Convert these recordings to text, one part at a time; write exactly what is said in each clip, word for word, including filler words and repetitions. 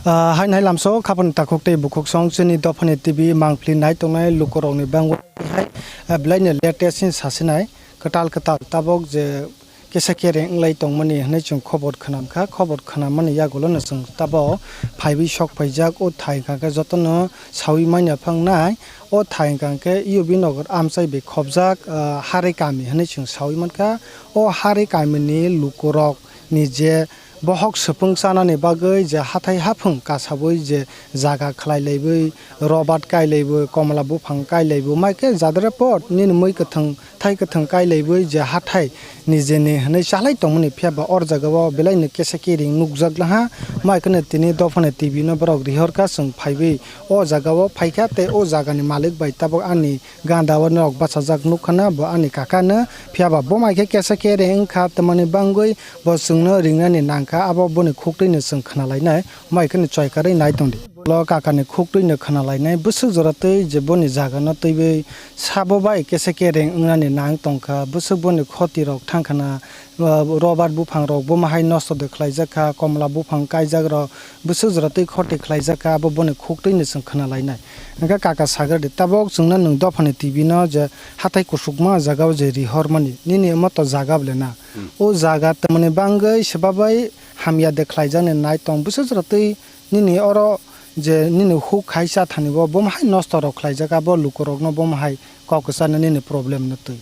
Ah, hai nai lamso khapani takhuk tei bukhuk song chini dophani T V mangpli nai tongnai lukurokni bangwi hai, ah, belai ni latest ni sasinai kwtal kwtal tabok je kesa kereng wnglai tongmani hwnwi chwng khobor khwnam kha. Khobor khwnam mani yagulo no chwng tabok phaiwi sok phaijak o thai hwnkha khe jotono sawi manya phangnai. O thai hwnkha khe U B Nagar amchai bai khobjak, ah, Hari kami hwnwi chwng sawi mankha. O Hari kamini lukurok ni je bohok swpung chanani bagwi je hathai haphung kasawi je jaga khlai laiwi, robat kai laiwi, komla buphang kai laiwi, mai khe jadre pot nini mui kwthwng thai kwthwng kai laiwi je hathai nijeni hwnwi chalai tongmani, phiya ba or jaga o belai no kesa kiring nukjak laha. Mai kheno tini dophani T V no borok rihor kha, chwng phaiwi o jaga o phai kha tei o jaga ni malik bai tabok ani ganda o norok bachajak nukha na, bo ani kaka no. Phiya ba bo mai khe kesa kereng wngkha, tamani bangwi bo chwngno ringnani nangkha, abo boni khuktwi no chwng khna lainai, mai kheno choi karwi nai tongdi. Lo kaka ni khuktwi no khna lainai, bwswk jora twi je boni jaga no twiwi sabo bai kesa kereng wngnani nang tongkha, bwswk boni khoti rok thangkha na, ah, robar buphang rok bo mahai nosto de khlaijak kha, komla buphang kaijak rok bwswk jora twi khoti khlaijak kha, abo boni khuktwi no chwng khna lainai. Hwnkhe kaka sagra di, tabok chwngno nwng dophani T V no je hathai kusukma jaga o je rihor mani, nini omo to jaga bole na? Hmm. O jaga tamani bangwi swbabai hamya de khlaijaknai nai tong, bwswk jora twi nini oro je nini huk khai cha thani bo, bo mahai nosto rok khlaijak, abo lukurokno bo mahai kok kwchana nini problem no twi.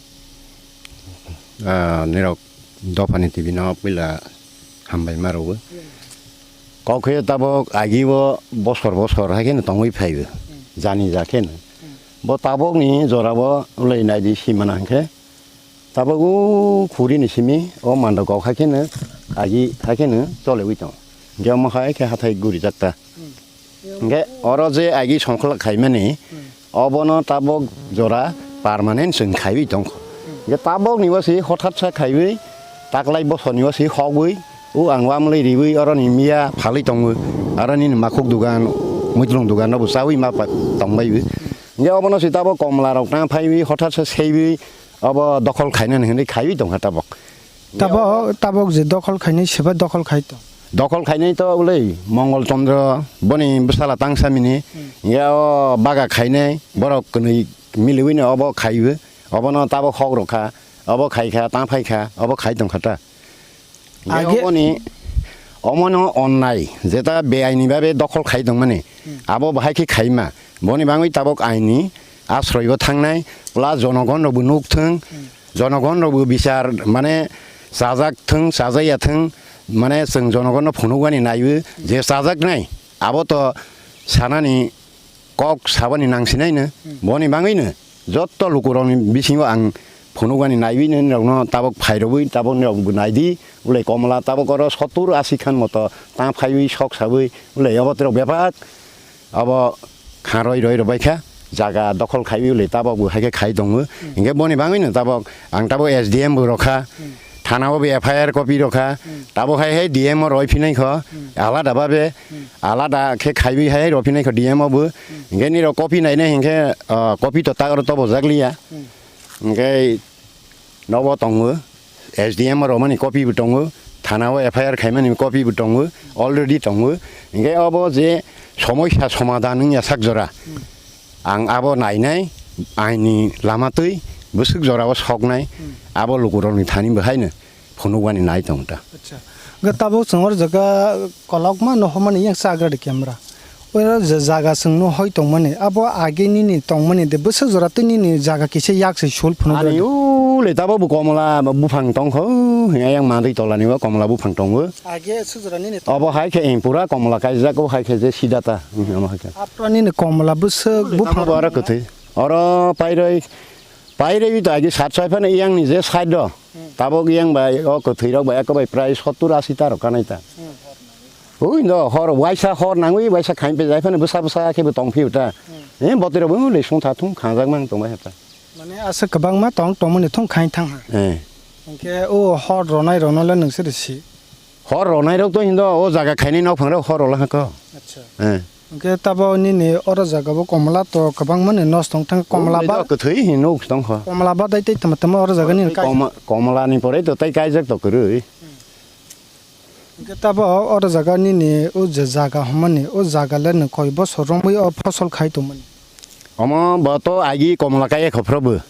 Ah, nirok dophani T V no puila hambai ma rwo. Kok khe tabok agi o bosor bosor hai kheno tongwi phaibo. Jani ja kheno. Bo tabokni jora bo ulai naidi simana hwnkhe. Tabok o khuri ni simi o manda kok hai kheno agi hai kheno cholewi tongo. Hwnkhe omo hai khe hathai gurijak ta. Hwnkhe oro je agi songkhlak khaimani, obono tabok jora permanent chwng khaiwi tongkho. Hwnkhe tabok ni wasi hothat sa khaiwi taklai bosor ni wasi hogwi o ang wamlwi riwi oro ni miya phalwi tongo. Aro nini makhuk dugan, muitlung dugan no bo chawi ma pa-, tongbai bo. Hwnkhe obono si tabok komla rok tang phaiwi hothat sa seiwi obo dokhol khainani hwnwi khaiwi tongkha tabok. Tabok, tabok je dokhol khainai, seba dokhol khai to. Dokhol khainai to ulei Mongol Chandra, boni bwsala tang samini, Hmm. ya o baga khainai, borok kwnwi miliwi no obo khaiwi, obono tabok hok rok kha, obo khai kha, tang phai kha, obo khai tong kha ta. Ya Age- oboni, omono onnai, jeta beaini babe dokhol khai tongmani, Hmm. abo bahai khe khaima, boni bangwi tabok aini asroi bo thangnai, plus jonogon rok bo nuk thung, Hmm. Jonogon rok bo bichar, mane, chajak thung, chajaya thung, mane, chwng jonogon no phunukmani naiwi, je chajaknai, abo to sanani kok sabani nangsinai no, Hmm. boni bangwi no, jotto lukurokni bisingo ang phunukmani naiwi no, nirokno tabok phairogwi, tabok nirok bo naidi, ulai komla tabok oro sottur asi khan moto tang phaiwi sok sawi, ulai obo terok bebak. Abo kha roi roi rwbai kha, jaga dokhol khaiwi ulai tabok bo hai khe khai tongo. Hmm. Hinkhe boni bangwi no tabok, ang tabok S D M bo rokha, Hmm. thana o bo F I R copy rokha, Hmm. tabok hai hai D M o roi phinai kho, Hmm. alada babe, Hmm. alada khe khaiwi hai hai roi phinai kho D M o bo. Hmm. Hinkhe nirok copy nainai hinkhe, ah, copy to tak oro tobo jak liya. Hmm. Hinkhe Nobo tongo, S D M o romani copy bo tongo, thana o F I R khaimani copy bo tongo, already tongo. Hinkhe obo je somoisa somadhan wngya sak jora, ang abo nainai, aini lama twi bwswk jora o soknai, abo lukurokni thani bo haino phunukmani nai tongo ta. Acha. Ga tabuk chwng oro jaga kolokma no homani yang chagra de camera. Oro je jaga chwngno hoi tongmani, abo age nini tongmani de bwswk jora tei nini jaga kisa yak se sul phunuk Ani rw de. Ule tabuk bo komla buphang tongkho, ayang mandui tolani o komla buphang tongo. Age swk jora nini tong- Obo hai khe eng pura komla kaijak, o hai khe je sida ta, hmm, omo hai khe. Apra nini komla bwswk Ule buphang tabuk bo aro kwthwi. Oro pairoi, pairoi to age sat sai phano yang ni je side do. Hmm. Tabuk yang bai o kwthwi rok bai eko bai prai sottur asi ta rok kanai ta. Hmm. Ui, no, hor, waisa hor nangwi, waisa khain pe jai phano bwsa bwsa khe bo tong phiyo ta. Hmm. Eh, botwi rok bo le sung tha thung khangjak mang tong bai ta. Mane aswk kwbangma tong tongmani thung khain thang ha. Eh. Hwnkhe o hor ronai rono le nung se de si. Hor ronai rok to hindo, o jaga khainai nok phang rok hor rola ha ko. Acha. Eh. Hwnkhe tabo nini oro jaga bo komla to kwbangma ni nosto wng thang komla ba. Kwthwi hin nuk tong kho. Komla ba dai tei tama tama oro jaga nini kai. Komla ni pore to tai kaijak to kwrwi. Hmm. Hwnkhe tabo oro jaga nini o je jaga hwnmani, o jaga le nwng koi bosor romwi o phosol khai tongmani? Omo bo to agi komla kaiya khopro bo.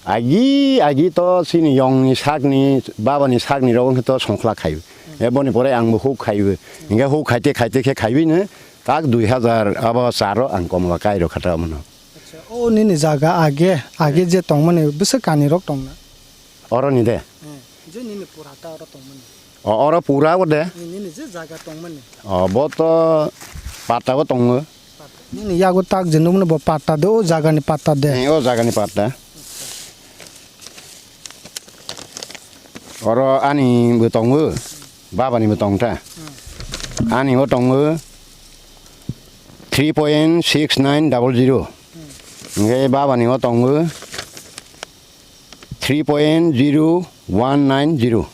Agi, agi to chini yongni sakni, babani sakni rok wngkhe to songkla khai. E boni pore ang bo huk khai bo. Hingke huk khaite khaite khe khaiwi no tak dui hazar abo charo ang komla kai rok kha ta omono. Acha, o nini jaga age, age je tongmani bwswk kani rok tongna? Oro ni de? Eh, je nini pura ta oro tongmani. O, oro pura o de? Ni, nini je jaga tongmani. O, bo to patta o tongo. Nini yago tak je nukno bo patta de, o jaga ni patta de. Eh, o jaga ni patta. Oro ani bo tongo, baba ni bo tong ta. Ani o tongo three point six nine double zero. Hingke baba ni o tongo three point zero one nine zero.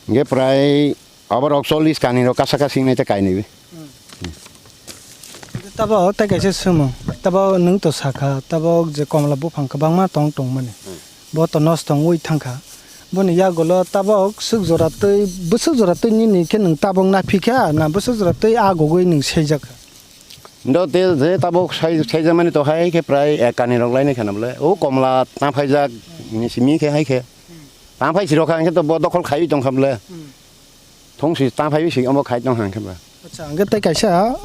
Hingke prai oborok chollish kani rok kasa kasi nai ta kainwi. Tabok tei kaisa swmung, tabok nwng to sakha, tabok je komla buphang kwbangma tong tongmani, bo to nosto wngwi thangkha. Boni yagulo tabok swk jora twi, bwswk jora twi nini khe nwng tabok naphikha na bwswk jora twi agogwi nwng seijakha? Ndo te je tabok sai-, saijakmani to hai khe prai ek kani rok lainai khana bole. O komla ta phaijak ni simi khe hai khe. Ta phai sirok kha hwnkhe to bo dokhol khaiwi tongkha bole. Thung si ta phaiwi si omo khai tongkha hwnkhe ba. Acha, hwnkhe tei kaisa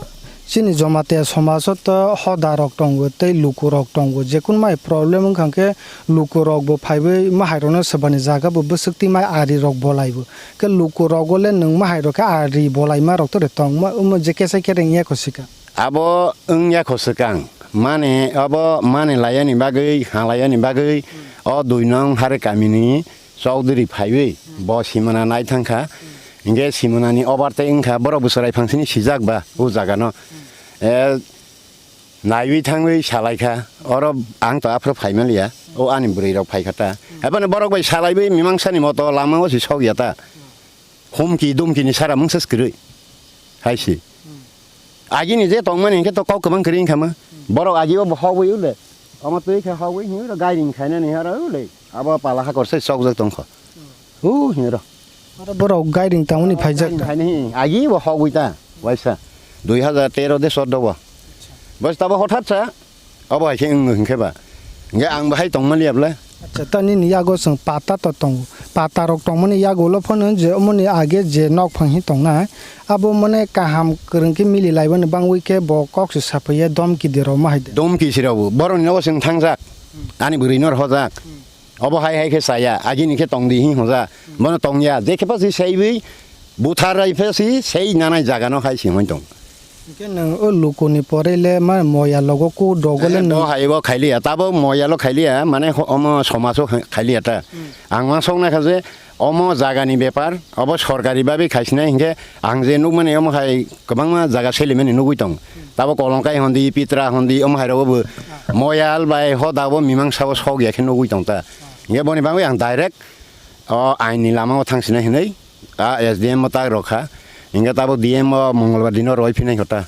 chini Jamatia somajo to hoda rok tongo tei luku rok tongo. Jekunu mai problem wngkha hwnkhe luku rok bo phaiwi mahai rokno swbani jaga bo bwswk twi mai ari rok bolai bo. Khe luku rogo le nwng mahai rok khe ari bolaima rok to re tongma omo je kesa khe rengya ko sika. Abo wngya kho swkang, mane abo mane laiyani bagwi, ha laiyani bagwi, o dui nong hare kamini Chaudhary phaiwi, bo simana nai thangkha, hingke simanani obar tei wngkha, borok bo chwrai phangsini sijak ba, o jagano. E, naiwi thangwi salaikha, oro ang to aphuru phaimaliya, o ani bwrwi rok phaikha ta. Haibano borok bai salaiwi mimangsani moto lama o si sokya ta. Humki dumki ni sara mungsa kwrwi hai se. Agini je tongmani hingke to kok kwbang kwrwi wngkha ma. Borok agi o bo hogwi ule. Omo twi khe hogwi hinwi ro gairing khainani aro ule. Abo pala hakor se chokjak tongkho. Hu hinwi ro. Oro borok gairing tangmani phaijak ta. Gairing khainani agi bo hogwi ta. Waisa dui hazar tero de soddo bo. Bas tabo hothat sa. Obo hai khe wng hwnkhe ba. Hingke ang bahai tongmani ya bwle. Acha, ta nini yago chwng pata to tongo. Pata rok tongmani yago ulo phano je omoni age je nok phang hi tongnai. Abo mane kaham kwrwng khe mili laibani bangwi khe bo kok se saphiya domki de rw ma hai de. Domki sirabo. Boroni nogo chwng thangjak. Ani bwrwi no rw hojak. Obo hai hai khe chaya, agini khe tong di hing hoja. Bono tong ya, je khe pha si seiwi buthar rai pha si sei nanai jaga no hai si hoi tong. Hingke nwng o luku ni pore le ma moya logo ku dogo le nwng bo hai bo khailiya, tabo moya lo khailiya, mane ho-, omo somaso khailiya ta. Ang ma sok na kha je omo jaga ni bepar, obo sorkari babi khaisinai hingke ang je nukmani omo hai kwbangma jaga selimani nugui tong. Tabo Kolongkai hondi, Pitra hondi, omo hai rogo bo moyal bai hoda bo mimang sabo sok ya khe nugui tong ta. Hingke boni bagwi ang direct o ain ni lama o thang sinai hinui a S D M o tak rok kha. Hingke tabo D M o Mongolbar dino roi phinai kho ta.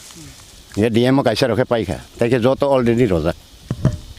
Hingke D M o kaisa rok khe pai kha. Tai khe joto already rojak.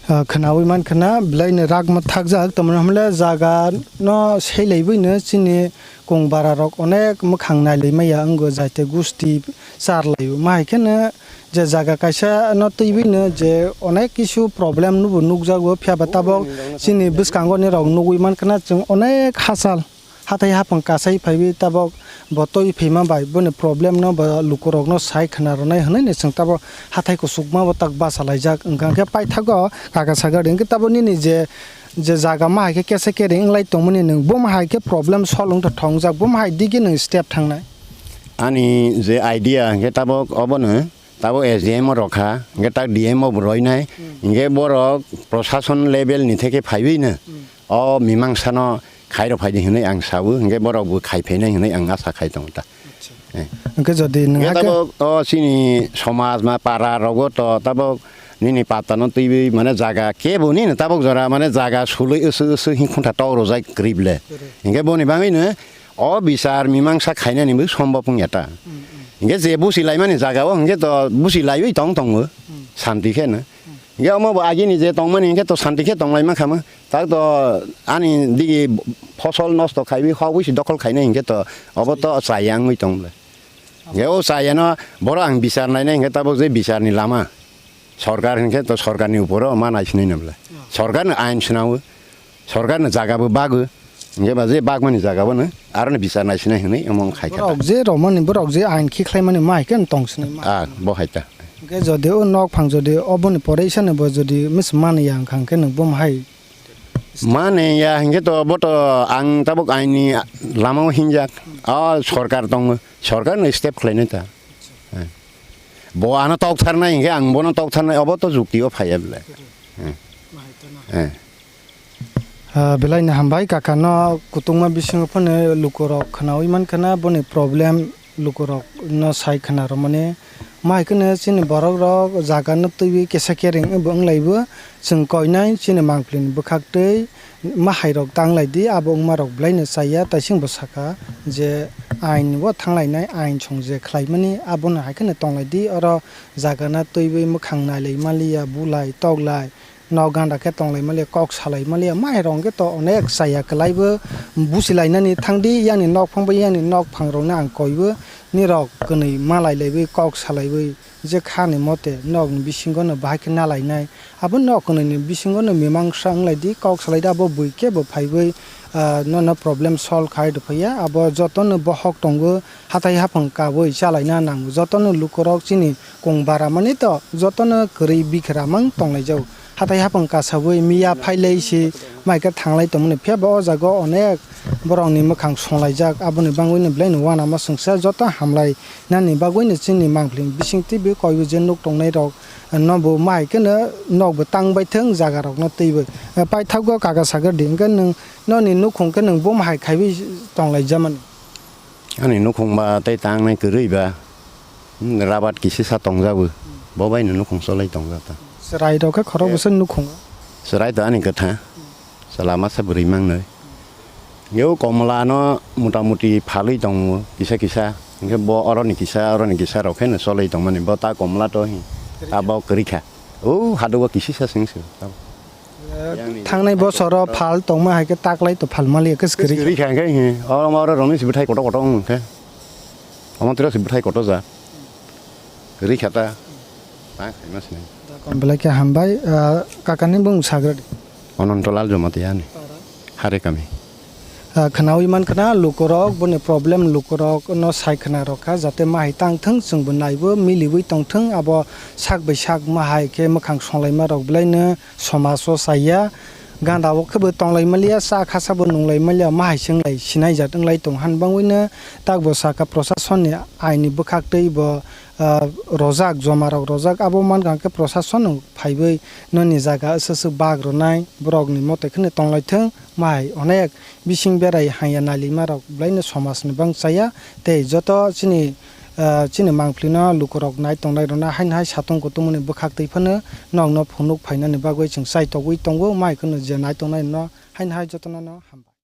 Ah, khwnawi man khwna, belai no rak ma thakjak, tamni hwnle jaga no sei lai bui no chini kung bara rok onek mwkhang nai lai maya wngwi, jaite gusti char lai o. Ma hai khe no je jaga kaisa no twi bui no je onek kisu problem no bo nukjago, phiya ba tabok chini bwskango ni rok nugui man khwna chwng onek hachal. Hathai haphang kasai phaiwi tabok bo twi phaima bai boni problem no bo lukurokno sai khna rwnai hwnwi ni chwng tabok hathai kuchukma bo tak bachalaijak. Wngkha khe paithago kaka sagari hwnkhe tabok nini je, je jaga ma hai khe kesa kere wnglai tongmani nwng bo ma hai khe problem solve wngtha thongjak bo ma hai digi nwng step thangnai. Ani je idea hwnkhe tabok obono. Tabok S D M o rok kha, hingke tak D M o bo roinai, hingke borok prosason level ni theke phaiwi no o mimangsa no khairok phaidi hinui ang sabu, hingke borok bo khai phainai hinui ang asa khai tongo ta. Eh. Hingke jodi nwng hingke hakhe tabok o chini somaj ma para rogo to tabok nini pata no twiwi mane jaga kebo nini tabok jora mane jaga sului usu usu hing khunta tok rojai krib le. Hingke boni bagwi no o bichar mimangsa khainani bo sombop wngya ta. Hingke je busi laimani jaga o hingke to busi laiwi tong tongo santi khe no. Hinkhe omo bo agini je tongmani hinkhe to santi khe tonglai mankha mo. Tak to ani digi phosol nosto khaiwi hok bisi dokhol khainai hinkhe to obo to chaya wngwi tong bwle. Hinkhe o chayano borok ang bichar nainai hinkhe tabuk je bicharni lama. Sorkar hinkhe to sorkarni uporo ma naisinai no bwle. Sorkarno ain swnawo. Sorkarno jaga bo bago, hinkhe ba je bagmani jaga bono aroni bichar naisinai hinwi omo wng khaikha ta. Borok je romani, borok je ain khiklaimani ma hai khe tong sinai ma. Ah, bo hai ta. Hinkhe jodi o nok phang jodi oboni pore isani bo jodi mis mani ya wngkha hinkhe nwng bo hai. Mani ya hinkhe to bo to ang tabuk aini lamao hinjak. Ah, sorkar tongo. Sorkarno step khlainai ta. Eh. Bo ano tok tharnai hinkhe ang bono tok tharnai obo to jukti o phaiya bwle. Eh. Eh. Ah, belai no hambai kaka no kutungma bisingo phano lukurok khwnawi mankha na boni problem lukurok no sai khwna rwmani. Ma hai kheno chini borok rok jaga no twiwi kisa kering bo wng lai bo chwng koinai chini mangpli ni bwkhak twi ma hai rok tang lai di abo wngma rok belai no chaya taising bo saka je ain o thang lainai ain song je khlai mani abo no hai kheno tong lai di oro jaga no twiwi mwkhang nai lai maliya bulai tok lai. Nok ganda khe tonglai maliya, kok salai maliya, mairok khe to onek chaya kwlaibo buchilainani thangdi, yani nok phang bai yani nok phangrokno ang koibo, nirok kwnwi malailaiwi kok salaiwi je khani mote nokni bisingono bahai khe nalainai. Abo nok kwnwini bisingono mimangsa wnglaidi, kok salaidi, abo bui kebo phaiwi, ah, nono problem solve khai rwphaiya. Abo jotono bohok tongo, hathai haphang kabui chalaina nango, jotono lukurok chini kung bara mani to jotono kwrwi bikra mang tonglaijao. Hathai haphang kasawi miya phailai se maikhe thanglai tongmani. Phiya ba o jaga o onek borokni mwkhang songlaijak, aboni bangwino belaino uanama swngsa joto hamlai nani bagwino chini mangpili bising twibo koibo je nuk tongnai rok no bo mahaikhe no nok bo tang bai thung jaga rok no twibo. Paithago kaka sakhe di hwnkhe nwng noni nukhung khe nwng bo mahai khaiwi tonglaijamani. Ani nukhung ba tei tangnai kwrwi ba, hmm, rabat kisisa tongjago, bo bai no nukhung cholai tongjak ta. Chwrai rok khe khorok bwswk nukhung. Chwrai to ani kwtha, chwla masa bwrwi mangnai. Yo komla no mota moti phalwi tongo kisa kisa, hinkhe bo oroni kisa, oroni kisa rok khe no cholai tongmani, bo ta komla to hi, ta bo kwrwi kha. O hado bo kisisa sing se. Thangnai bosoro phal tongma hai khe taklai to phal maliya khe kwrwi. Kwrwi kha khe hi. Oro ma oro roni si bwthai kotor kotor wng khe. Omo tiro si bwthai kotor ja. Kwrwi kha ta. Ta khaima sinai. Belai khe hambai, ah, kakani bung sagra di. Ononto Lal Jamatia ni. Hare kami. Ah, khwnawi mankha na lukurok, boni problem lukurok no sai khwna rokha, jate mahai tang thung, chwngbo naibo miliwi tong thung, abo sak bai sak mahai khe mwkhang songlaima rok belaino somaj o chaya. Ganda o khe bo tonglai maliya, cha khasa bo nunglai maliya, mahai se wnglai sinai jat wnglai tong han bangwi no tak bo saka prosason ni aini bwkhak twi bo, ah, rojak, joma rok rojak, abo mankha khe prosason no phaiwi noni jaga aswk aswk bak rwnai borok ni mote kheno tonglai thung, mahai onek bising berai hanya nalima rok belaino somaj ni bang chaya tei joto chini, ah, chini mangpili no lukurok nai tongnai rok no haino hai satung kutung ni bwkhak twi phano nokno phunuk phainani bagwi chwng chai togwi tongo, mai kheno je nai tongnai no haino hai jotono no hambai.